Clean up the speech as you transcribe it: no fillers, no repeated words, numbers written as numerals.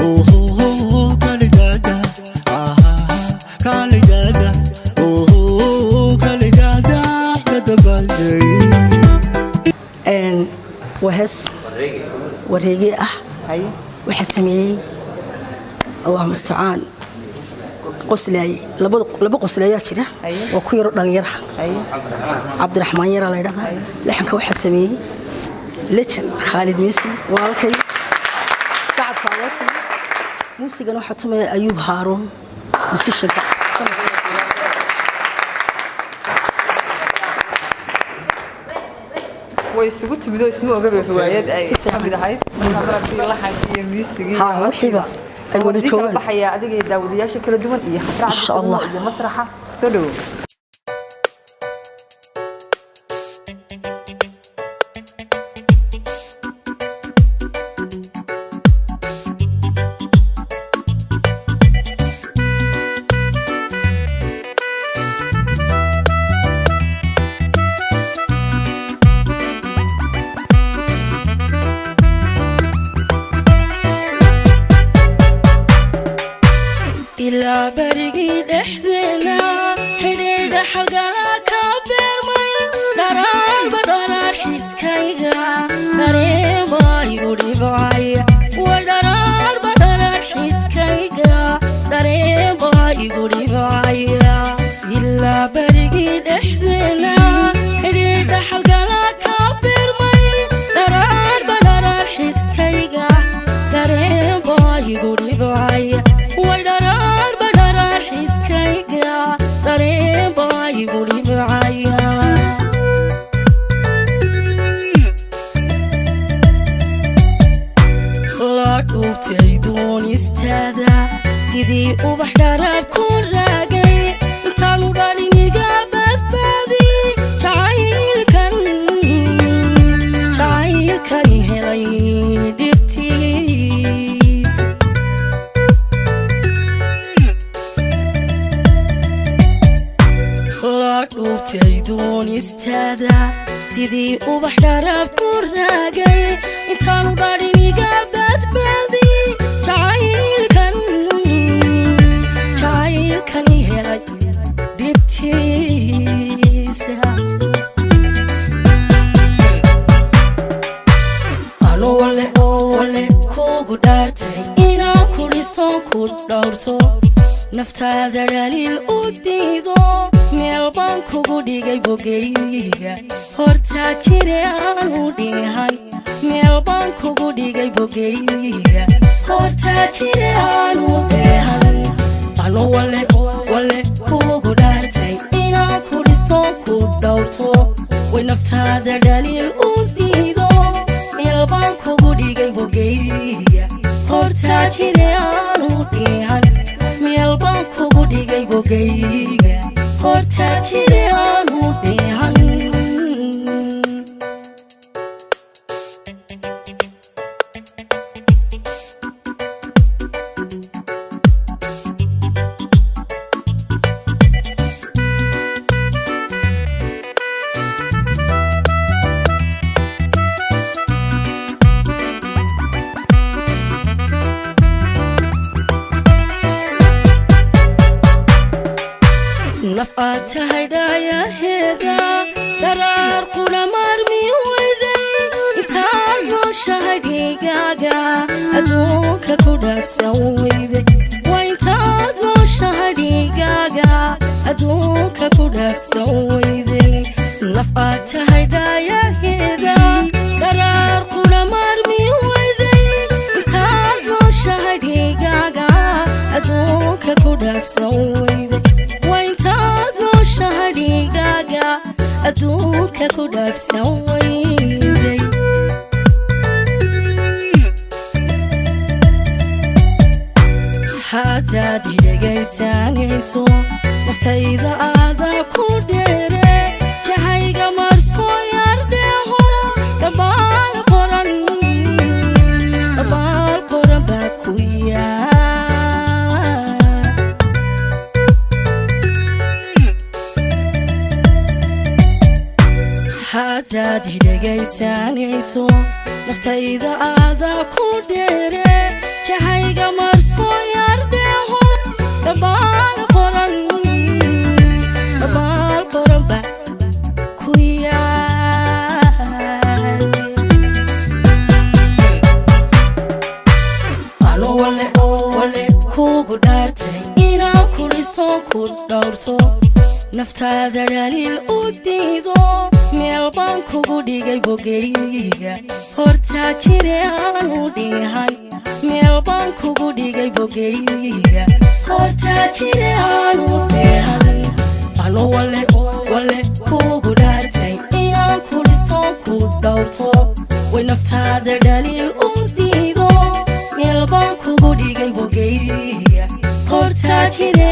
Oh, kalidada, ah, kalidada, oh, kalidada, la dabaaldeg. Waa hees wareege ah. Waxaa sameeyey, Allahu mustacaan, qoslaaye. Laba qoslaayaa jira. Waa ku yaro dhalinyaraha, Cabdiraxmaan yaraa la ydhahdaa. Laxanka waxaa sameeyey legend Khaalid Messi, walaalkay. Sacabkaa loo tumay. Muusigana waxaa tumaya Ayuub Haaruun, musishanka sanadka. Way isugu timid oo isma ogaba riwaayad ay Si fiican. Ka mid ahayd marka maragtii laxankii iyo miisigii Ha, wixiiba ay wada kala joogaan. Baxaya adiga iyo daawadayaasha kala duwan iyo Khadra Insha Allah. Cabdi iyo masraxa soo dhawow. Ilaa berigii dhexdeena xidhiidha xalgala ka beermay, dharaarba dharaar xiskayga dareema igu dhibcay. Way dharaarba dharaar xiskayga dareema igu dhibcaya. Ilaa berigii dhexdeena xidhiidha xalgala ka beermay, dharaarba dharaar xiskayga dareema igu dhibcay. Way dharaarba dharaar xiskayga dareen baa igu dhibcaya. La dhuubtay doonistaada sidii ubax dharaab ku raagay, intaanu dhalin iga badbaadi jacaylkan, jacaylkan helay dhibtiis. La dhuubtay doonistaada sidii ubax dharaab ku raagay, intaanu dhalin iga badbaadi jacaylkan, jacaylkan helay dhibtiisa. Ano wale oo wale kugu dhaartay inaan ku dhisto, ku dhowrto, naftaada dhaliil u diido. Meel baan kugu dhigay bogayga, hortaa jire aanu dhihan. Meel baan kugu dhigay bogayga, hortaa jire aanu dheehan. Ano wale wale kugu dhaartay inaan ku dhisto, ku dhowrto, way naftaada dhaliil u diido. Meel baan kugu dhigay bogayga, hortaa jire aanu dhihan. Meel baan kugu dhigay bogayga, hortaa jire aanu dhihan. Naf aad tahay dhaayaheeda dharaar qura maarmi weyday, intaad nooshahay dhigaaga adduunka ku dhaafsan weyday. Waa intaad nooshahay dhigaaga adduunka ku dhaafsan weyday. Naf aad tahay dhaayaheeda dharaar qura maarmi weyday, intaad nooshahay dhigaaga adduunka ku dhaafsan weyday. Waa intaad nooshahay dhigaaga adduunka ku dhaafsan weyday. Haddaad i dhegaysanayso, naftayda aadaa ku dheere, jahayga marso yardheeho. Dhammaal qoran, dhammaal qoran baa ku yaa. Haddaad i dhegaysanayso, naftayda aadaa ku dheere, jahayga Kugu dhaartay inaan ku dhisto, ku dhowrto, naftaada dhaliil u diido. Meel baan kugu dhigay bogeyga, hortaa jire aanu dhihan. Meel baan kugu dhigay bogeyga, hortaa jire aanu dheehan. Ano wale wale kugu dhaartay inaan ku dhisto, ku dhowrto, way naftaada dhaliil u diido. Meel baan kugu dhigay bogeyga, hortaa jire